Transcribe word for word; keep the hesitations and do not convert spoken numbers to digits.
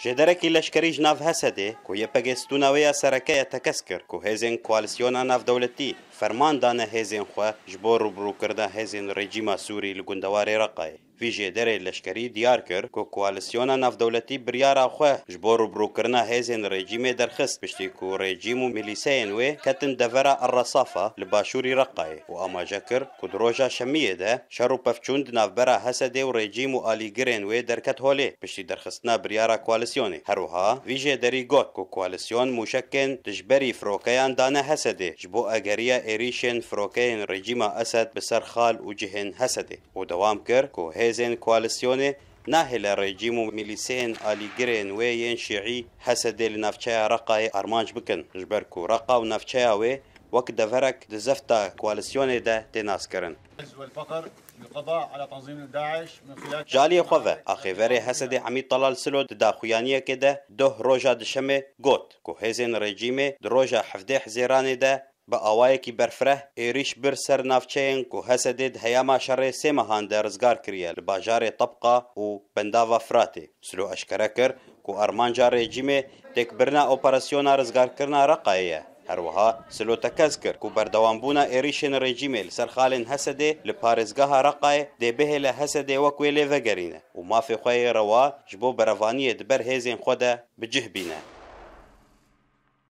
Cêderekî leşkerî ji nav Hesedê ku Y P G stûna wê ya sereke ye tekez kir ku hêzên koalîsyona navdewletî ferman dane hêzên xwe ji bo rûbirûkirina hêzên rejîma Sûrî li gundewarê Reqayê. Vî jêderê leşkerî diyar kir ku koalîsyona navdewletî biryara xwe ji bo rûbirûkirina hêzên rejîmê derxist, piştî ku rejîm û milîseyên wê ketin devera El Resafa li başûrî Reqayê û amaje kir ku di roja şemiyê de şer û pevçûn di navbera Hesedê û rejîm û alîgirên wê derket holê, piştî derxistina biryara koalîsyonê. Her wiha vî jêderî got ku koalîsyon mûşekên dijberî firokeyan dane Hesedê ji bo egeriya êrîşên firokeyên rejîma Esed bi ser xal û cihên Hesedê. û dewam kir ku hêzên koalîsyonê nahêle rejîm û milîseyên alîgirên wê yên şîî Hesedê li navçeya Reqayê armanc bikin, ji ber ku Reqa û navçeya wê wek deverek di zefta koalîsyonê de tê naskirin. والفقر للقضاء على تنظيم داعش من خلال Ji aliyê xwe ve, axêverê Hesedê Emîd Talal Silo di daxuyaniyekê de doh roja dişemê got ku hêzên rejîmê di roja hevdeh Hizêranê de bi awayekî berfireh êrîş bir ser navçeyên ku Hesedê di heyama şerê sê mehan de rizgar kiriye li bajarê Tebqa û Bendava Firatê. Silo eşkere kir ku armanca rejîmê têkbirina operasyona rizgarkirina Reqayê ye. Her wiha Silo tekez kir ku berdewambûna êrîşên rejîmê li ser xalên Hesedê li parêzgeha Reqayê dê bihêle Hesedê wek wê lê vegerîne û mafê xwe yê rewa ji bo berevaniyê di ber hêzên xwe de bi cih bîne.